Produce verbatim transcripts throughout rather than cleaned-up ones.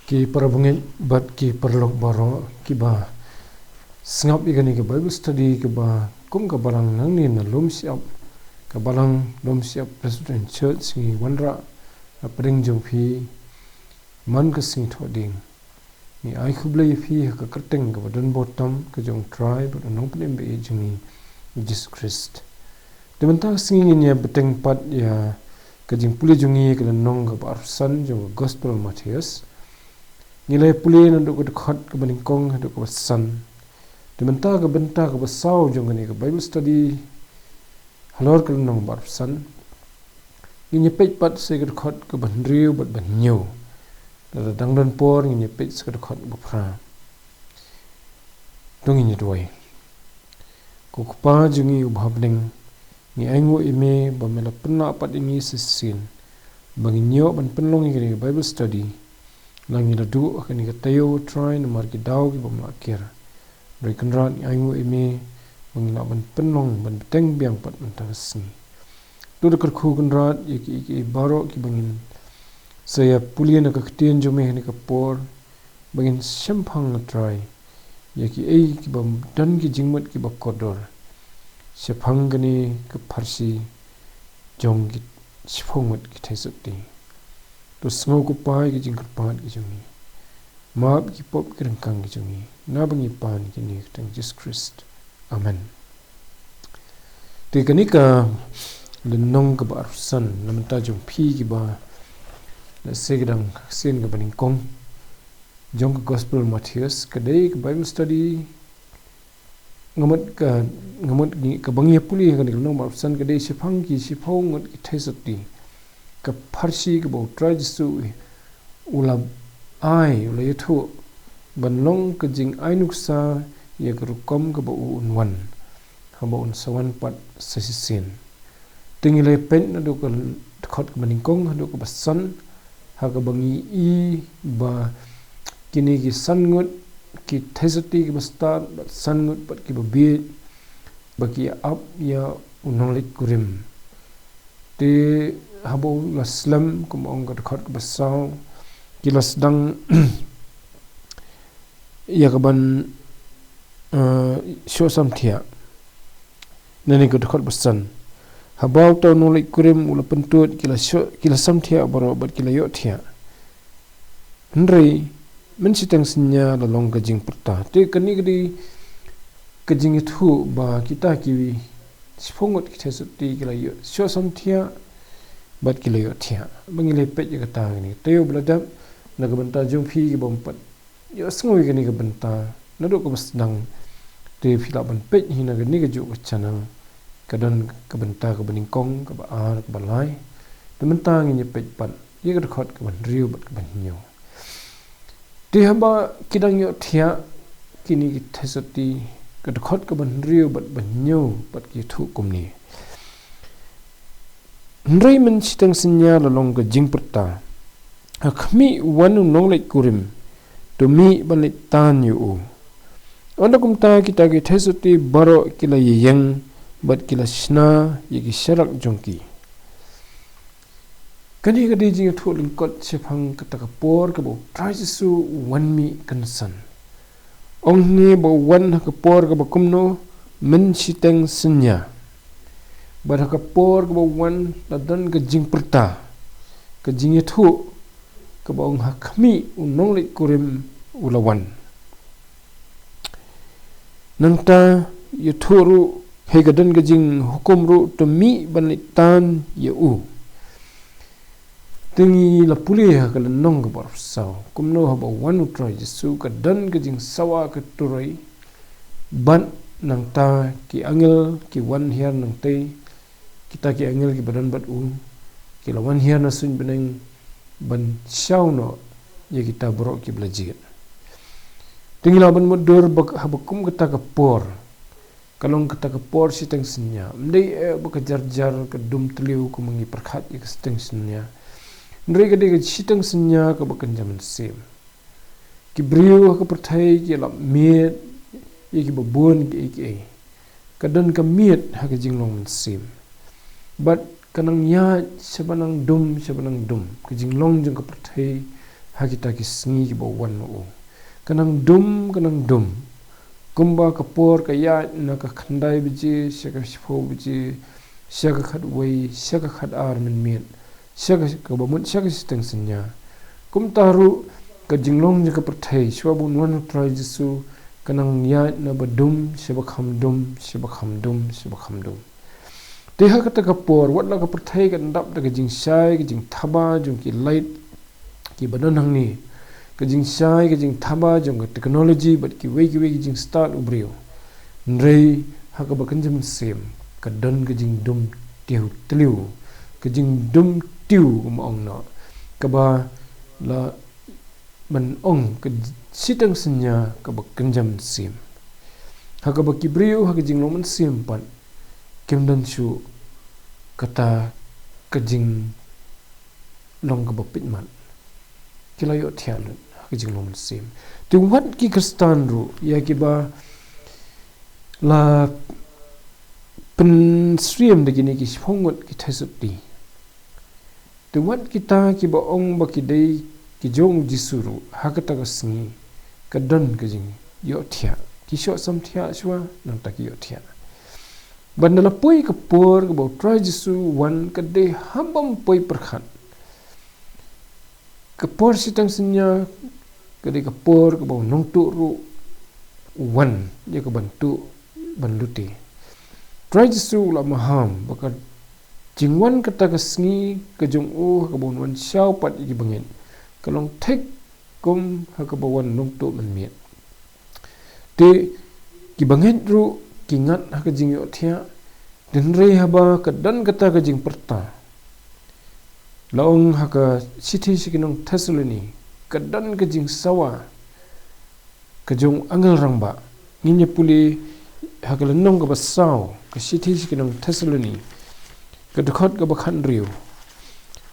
Ki para bangeit bad ki paralok baroh kiba sngap ïa kane ka Bible study kaba kum ka balang nangne na Lumshyiap, ka balang Lumshyiap Presbyterian Church, ngi wanrah hapdeng jong phi man ka Sngi Thohdieng. Ngi ai khublei ïa phi ha ka kyrteng kaba donbor tam ka jong U Trai bad U Nongpynim ba ïeit jong ngi, U Jisu Khrist. Te mynta ka sngi ngin ïa bteng pat ïa ka jingpule jong ngi, ka lynnong kaba arphew san jong ka Gospel Mathaios. Ngi la pule naduh ka dkhot kaba nyngkong haduh kaba san. Te mynta ka bynta kaba saw jong kane ka Bible study halor ka lynnong ba arphew san, ngin ïa peit pat sa ka dkhot kaba hynriew bad ba hynñiew. Lada dang don por ngin ïa peit sa ka dkhot ba phra. To ngin ïa duwai. Ko Kpa jong ngi uba ha bneng, ngi ainguh ïa me ba me la pynlah pat ïa ngi sa shisien ba ngin ïoh ban pynlong ïa kane ka Bible study. La ngi la duh ha kane ka taïew, Trai, namar ki daw ki bym lah ker. Hynrei Kynrad, ngi ainguh ïa me ba ngin lah ban pynlong, ban bteng biang pat mynta ka sngi. To da kyrkhu, Kynrad, ïa kiei kiei baroh kiba ngin sa ïa pule na ka ktien jong me ha kane ka por, ba ngin shemphang, Trai, ïa kiei kiba don ki jingmut kiba kordor shaphang kane ka pharshi jong ki shiphew ngut ki theisotti. To sngew, ko Kpa, ïa ki jingkyrpad ki jong ngi. Map ki pop ki ryngkang ki jong ngi. Naba ngi pan kine ha ka kyrteng Jisu Khrist. Amen. Te kane ka lynnong kaba arphew san na bynta jong phi kiba la sdang ha ka sien kaba nyngkong jong ka Gospel Mathaios, ka dei ka Bible study. Nga mut ka, nga mut ngi, kaba ngi ïa pule ha kane ka lynnong ba arphew san ka dei shaphang ki shiphew ngut ki theisotti, ka pharshi kaba U Trai Jisu u la ai, u la ïathuh ban long ka jingai nuksa ïa ka rukom kaba u un wan, haba un sa wan pat sa shisien. Te ngi la peit naduh ka dkhot kaba nyngkong haduh kaba san, ha kaba ngi i ba kine ki san ngut ki theisotti kiba stad, bad san ngut pat kiba bieit, ba ki ap ïa u nongleit kurim. Te haba u la slem, kum ong ka dkhot kaba saw, ki la sdang ïa kaban, eh, shoh samthiah. Nangne ka dkhot ba san. Haba uta u nongleit kurim u la pyntud, ki la shoh, ki la samthiah baroh bad ki la ïohthiah. Hynrei mynshiteng synñia la long ka jingpyrta. Te kane ka dei ka jingïathuh ba kita ki shiphew ngut ki theisotti ki la ïoh shoh samthiah bad ki la ïohthiah. Ba ngi la peit ïa kata ha kane ka taïew ba la dep, na ka bynta jong phi ki bym pat ïohsngew ïa kane ka bynta naduh kaba sdang, te phi lah ban peit hi na kane kajuh ka channel. Ka don ka bynta kaba nyngkong, kaba ar, kaba lai. Te mynta ngin ïa peit pat ïa ka dkhot kaba hynriew bad kaba hynñiew. Te haba ki dang ïohthiah kine ki theisotti, ka dkhot kaba hynriew bad ba hynñiew pat ki ïathuh kumne. Hynrei mynshiteng synñia la long ka jingpyrta. Ha khmih, wan u nongleit kurim, to mih ban leit tan ïa u. Ynda kumta kita ki theisotti baroh ki la ïeng bad ki la shna ïa ki sharak jong ki. Kane ka dei jingïathuh lyngkot shaphang kata ka por kaba U Trai Jisu u wan mih kynsan. Ong hangne ba u wan ha ka por kaba kumno? Mynshiteng synñia. Bad ha ka por kaba u wan la don ka jingpyrta, ka jingïathuh, kaba ong ha khmih u nongleit kurim u la wan. Nangta ïathuh ruh, hei ka don ka jinghukum ruh, to mih ban leit tan ïa u. Te ngi la pule ha ka lynnong kaba arphew saw kumno haba u wan U Trai Jisu ka don ka jingsawa ka turoi. Bad nangta ki angel ki wan hiar nangtei, kita ki angel kiba don bad u, ki la wan hiar na suiñ bneng ban shaw noh ïa kita baroh kiba la jied. Te ngi lah ban mutdur ba haba kum kata ka por, ka long kata ka por shiteng synñia. Ym dei eh ba ka jar jar, ka dum tliw kumba ngi pyrkhat ïa ka shiteng synñia. Hynrei ka dei ka shiteng synñia kaba kynja mynsiem. Ki briew ha ka pyrthei ki lap miet ïa kiba bun kiei kiei. Ka don ka miet ha ka jinglong mynsiem. Bad ka nang ïaid shaba nang dum, shaba nang dum. Ka jinglong jong ka pyrthei ha kita ki sngi kiba wan ma u. Ka nang dum, ka nang dum. Kumba ka por ka ïaid na ka khyndai baje, sha ka shiphew baje, sha ka khatwei, sha ka khatar mynmiet, sha ka, kaba mut sha ka shiteng synñia. Kumta ruh ka jinglong jong ka pyrthei, shuwa ba un wan u Trai Jisu, ka nang ïaid na ba dum, sha ba kham dum, sha ba kham dum, sha ba kham dum. Te ha kata ka por, wat la ka pyrthei kan dap da ka jingshai, ka jingthaba jong ki light kiba don hangne, ka jingshai, ka jingthaba jong ka technology bad kiwei kiwei ki jingstad u briew. Hynrei ha kaba kynja mynsiem, ka don ka jingdum tiew tliw, ka jingdum tiew, kumba ong noh, kaba la ban ong ka shiteng synñia kaba kynja mynsiem. Ha kaba ki briew ha ka jinglong mynsiem pat kim don shuh kata ka jinglong kaba pynmat. Ki la ïohthiah lut ha ka jinglong mynsiem. Te wat ki Khristan ruh, ïa kiba la pynsyriem da kine ki shiphew ngut ki Theisotti. Te wat kita kiba ong ba ki dei ki jong u Jisu ruh, ha kata ka sngi ka don ka jingïohthiah. Ki shoh samthiah shuwa, nangta ki ïohthiah. Bad na la poi ka por kaba u Trai Jisu wan, ka dei ha bym poi pyrkhat. Ka por shiteng synñia ka dei ka por kaba u nongtuh ruh u wan ïa ka ban tuh ban lute. Trai Jisu u la maham ba ka jingwan kata ka sngi ka jong u, ha kaba un wan shaw pat ïa ki bangeit, ka long thik kum ha kaba wan nongtuh mynmiet. Te ki bangeit ruh ki ngat ha ka jingïohthiah. Hynrei haba ka don kata ka jingpyrta, la ong ha ka shithi sha ki nong Thessaloni, ka don ka jingsawa ka jong u angel rangbah. Ngin ïa pule ha ka lynnong kaba saw, ka shithi sha ki nong Thessaloni, ka dkhot kaba khathynriew.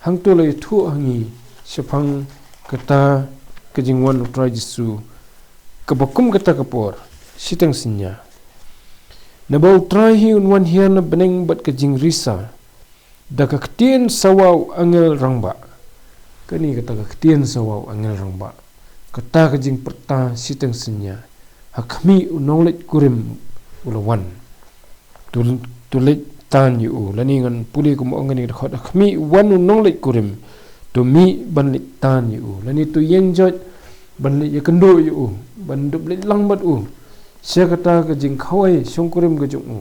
Hangto la ïathuh ha ngi shaphang kata ka jingwan u Trai Jisu kaba kum kata ka por shiteng synñia. Naba u Trai hi un wan hiar na bneng bad ka jingrisa, da ka ktien sawa u angel rangbah. Kane kata ka ktien sawa u angel rangbah, kata ka jingpyrta shiteng synñia, ha khmih u nongleit kurim u la wan. To, to leit tan ïa u. Lane ngan pule kumba ong kane ka dkhot, ha khmih u wan u nongleit kurim, to mih ban leit tan ïa u. Lane to ïeng joit ban leit ïakynduh ïa u, ban dup leit lang bad u sha kata ka jingkhawai shongkurim ka jong u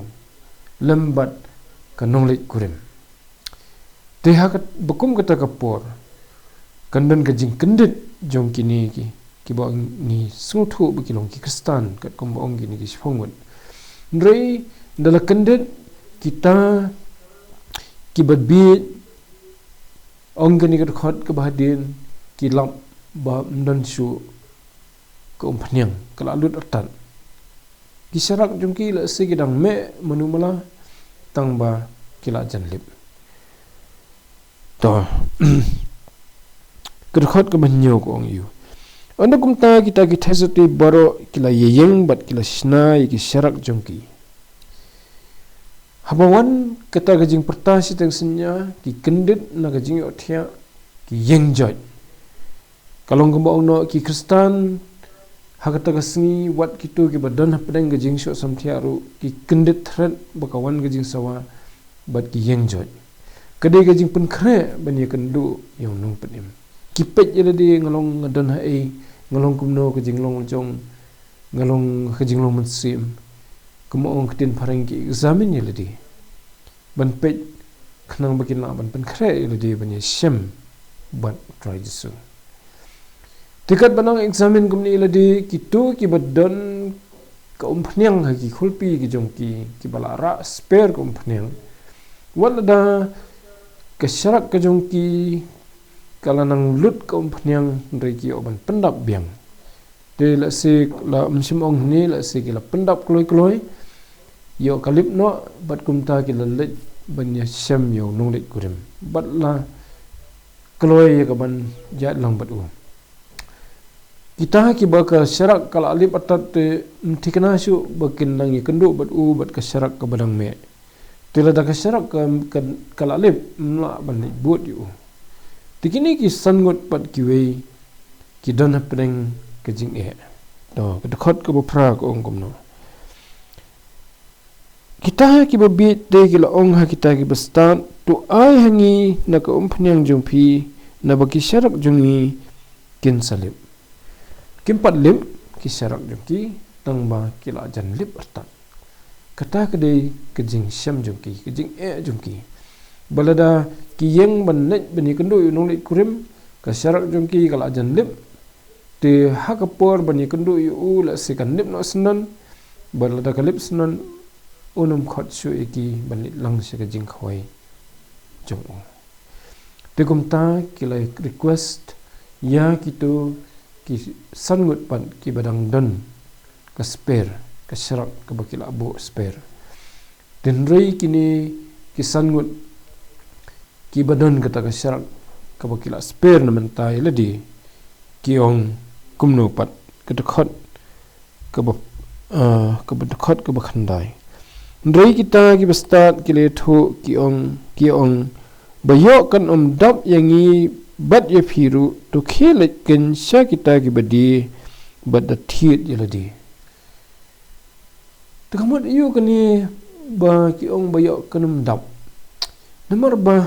lem bad ka nongleit kurim. Te ha kaba kum kata ka por, kan don ka jingkyndit jong kine ki, kiba ngi sngewthuh ba ki long ki Khristan, katkum ba ong kine ki shiphew ngut. Hynrei da la kyndit kita kiba bieit, ong kane ka dkhot kaba hadien, ki lap ba ym don shuh ka umphniang, ka la lut artat. Ki sharak jong ki lehse ki dang meh mano mala, tang ba ki la jan lip. To, ka dkhot kaba hynñiew ka ong ïa u. Ynda kumta kita ki Theisotti baroh ki la ïeng bad ki la shna ïa ki sharak jong ki. Haba wan kata ka jingpyrta shiteng synñia, ki kyndit na ka jingïohthiah, ki ïeng joit. Ka long kumba ong noh, ki Khristan ha kata ka sngi, wat kito kiba don hapdeng ka jingshoh samthiah ruh, ki kyndit thret ba ka wan ka jingsawa bad ki ïeng joit. Ka dei ka jingpynkhreh ban ïakynduh ïa u nongpynim. Ki peit ïa lade, nga long, nga don haei, nga long kumno ka jinglong jong, nga long ka jinglong mynsiem. Kumba ong ka ktien phareng, ki examine ïa lade ban peit, khnang ba kin lah ban pynkhreh ïa lade ban ïashem bad u Trai Jisu. Te katba nang examine kumne ïa lade, kito kiba don ka umphniang ha ki khulpi ki jong ki, kiba la rah spare ka umphniang, wat lada ka sharak ka jong ki ka la nang lut ka umphniang, hynrei ki ïoh ban pyndap biang. Te lehse la, ym shym ong hangne, lehse ki la pyndap kloi kloi, ïoh ka lip noh, bad kumta ki la leit ban ïashem ïa u nongleit kurim, bad la kloi ïa ka ban ïaid lang bad u. Kita kiba ka sharak ka la lip artat te ym thikna shuh ba kin nang ïakynduh bad u bad ka sharak kaba dang meh. Te lada ka sharak ka, ka, ka la lip, ym lah ban leit bud ïa u. Te kine ki san ngut bad kiwei ki don hapdeng ka jingeh. To, ka dkhot kaba phra ka ong kumno. Kita kiba bieit te ki la ong ha kita kiba stad, to ai ha ngi na ka umphniang jong phi, naba ki sharak jong ngi kin sa lip. Kim pat lip ki sharak jong ki, tang ba ki la jan lip artat. Kata ka dei ka jingshem jong ki, ka jingeh jong ki. Ba lada ki ïeng ban leit ban ïakynduh ïa u nongleit kurim, ka sharak jong ki ka la jan lip. Te ha ka por ban ïakynduh ïa u, lehse kan lip noh syndon. Ba lada ka lip syndon, un ym khot shuh ïa ki ban leit lang sha ka jingkhawai jong u. Te kumta ki la request ïa kito ki san ngut pat kiba dang don ka spare, ka sharak kaba ki la buh spare. Hynrei kine ki san ngut kiba don kata ka sharak kaba ki la spare na mynta ïa lade, ki ong kumno pat, ka dkhot kaba, ah, kaba dkhot kaba khyndai. Hynrei kita kiba stad ki la ïathuh, ki ong, ki ong, ba ïoh kan ym dap ïa ngi bad ïa phi ruh, to khie leit keiñ sha kita kiba die bad da thied ïa lade. Te ka mut aïu kane ba ki ong ba ïoh kan ym dap? Namar ba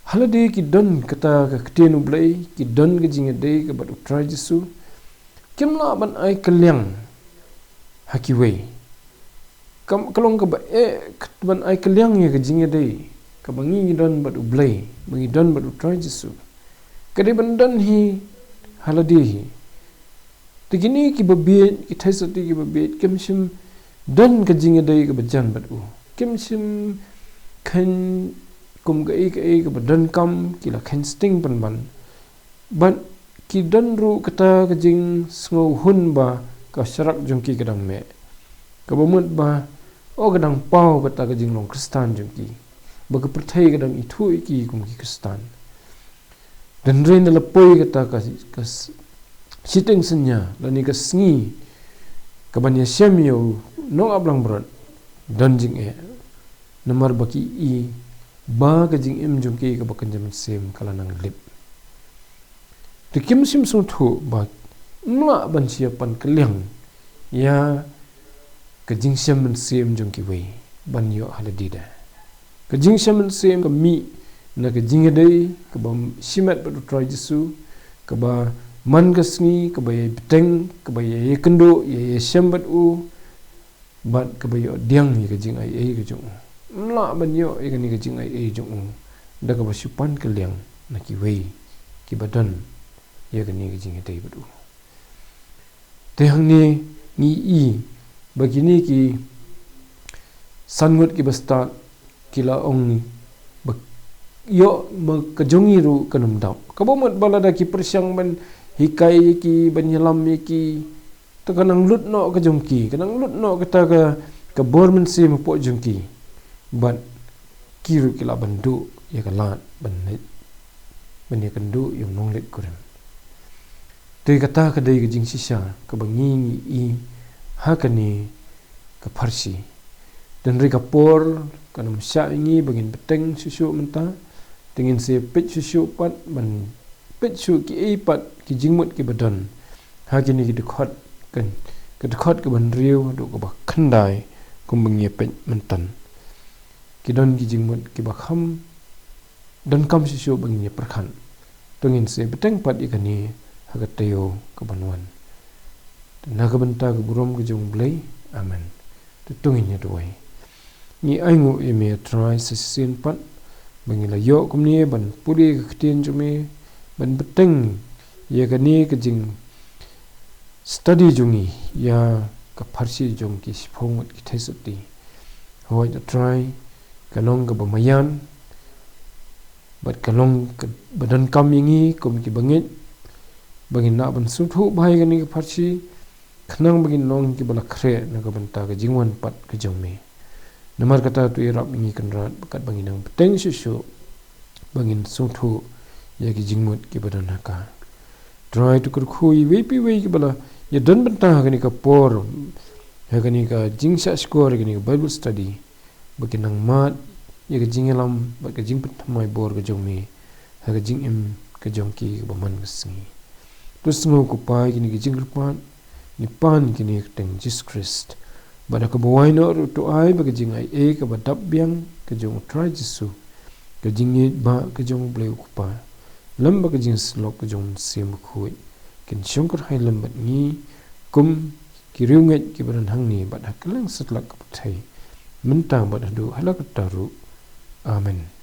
ha lade ki don kata ka ktien U Blei, ki don ka jingïadei ka bad U Trai Jisu. Kim lah ban ai kylliang ha kiwei. Kam, ka long kaba eh, ka, ban ai kylliang ïa ka jingïadei kaba ngi ngi don bad U Blei, ba ngi don bad U Trai Jisu. Ka dei ban don hi ha lade hi. Te kine kiba bieit, ki Theisotti kiba bieit, kim shym don ka jingïadei kaba jan bad u. Kim shym kheiñ kum kaei kaei kaba donkam, ki la kheiñ sting pynban. Bad ki don ruh kata ka jingsngewhun ba ka sharak jong ki ka dang meh. Kaba mut ba, o, ka dang paw kata ka jinglong Khristan jong ki. Ba ka pyrthei ka dang ithuh ïa ki kum ki Khristan. Hynrei na la poi kata ka, ka s-, shiteng synñia, lane ka sngi kaban ïashem ïa u nongaplangbrot, don jingeh. Namar ba ki i ba ka jingim jong ki kaba kynja mynsiem ka la nang lip. Te kim shym sngewthuh ba ym lah ban shu ïa pan kylliang ïa ka jingshem mynsiem jong kiwei ban ïoh ha lade de. Ka jingshem mynsiem ka mih na ka jingïadei kaba shimet bad U Trai Jisu, kaba man ka sngi, kaba ïai bteng, kaba ïai ïakynduh, ïai ïashem bad u, bad kaba ïoh pdiang ïa ka jingaiei ka jong u. Ym lah ban ïoh ïa kane ka jingaiei jong u da kaba shu pan kylliang na kiwei kiba don ïa kane ka jingïadei bad u. Te hangne ngi i ba kine ki san ngut kiba stad ki la ong ba ïoh ma ka jong ngi ruh kan ym dap. Kaba mut ba lada ki pyrshang ban hikai ïa ki, ban ïalam ïa ki, te ka nang lut noh ka jong ki, ka nang lut noh kata ka, ka bor mynsiem hapoh jong ki. Bad ki ruh ki lah ban duh ïa ka lad ban leit, ban ïakynduh ïa u nongleit kurim. Te kata ka dei ka jingshisha kaba ngi ngi i ha kane ka pharshi. Hynrei ka por kan ym shah ïa ngi ba ngin bteng shuh shuh mynta. Te ngin sa peit shuh shuh pat, ban peit shuh kiei pat ki jingmut kiba don ha kine ki dkhot, kan, ka dkhot kaba hynriew haduh kaba khyndai, kumba ngi ïa peit mynta. Ki don ki jingmut kiba kham donkam shuh shuh ba ngin ïa pyrkhat. To ngin sa bteng pat ïa kane ha ka taïew kaban wan. Te na ka bynta ka burom ka jong U Blei. Amen. Te to ngin ïa duwai. Ngi ainguh ïa me, A Trai, sa shisien pat ba ngi la ïoh kumne ban pule ka ktien jong me, ban bteng ïa kane ka jingstudy jong ngi ïa ka pharshi jong ki shiphew ngut ki Theisotti. Hooid, A Trai, ka long kaba maïan bad ka long kaba donkam ïa ngi kum ki bangeit ba ngin lah ban sngewthuh bha ïa kane ka pharshi, khnang ba ngin long kiba la khreh na ka bynta ka jingwan pat ka jong me. Namar kata, to ïarap ïa ngi, Kynrad, ba katba ngi nang bteng shuh shuh ba ngin sngewthuh ïa ki jingmut kiba don ha ka. Trai, to kyrkhu ïa iwei pa iwei kiba la ïa don bynta ha kane ka por, ha kane ka jingshahshkor, ha kane ka Bible study, ba kin nang mad ïa ka jingïalam bad ka jingpynthymmai bor ka jong me ha ka jingim ka jong ki kaba man ka sngi. To sngew ko Pa ïa kine ki jingkyrpad, ngi pan ïa kine ha ka kyrteng Jisu Khrist. Bad ha kaba wai noh ruh to ai ba ka jingaiei kaba dap biang ka jong U Trai Jisu, ka jingïeit ba ka jong U Blei U Kpa, lem bad ka jingsyllok ka jong U Mynsiem Bakhuid, kin shongkun hai lem bad ngi kum ki riewngeit kiba don hangne bad ha kylleng satlak ka pyrthei, mynta bad haduh hala katta ruh. Amen.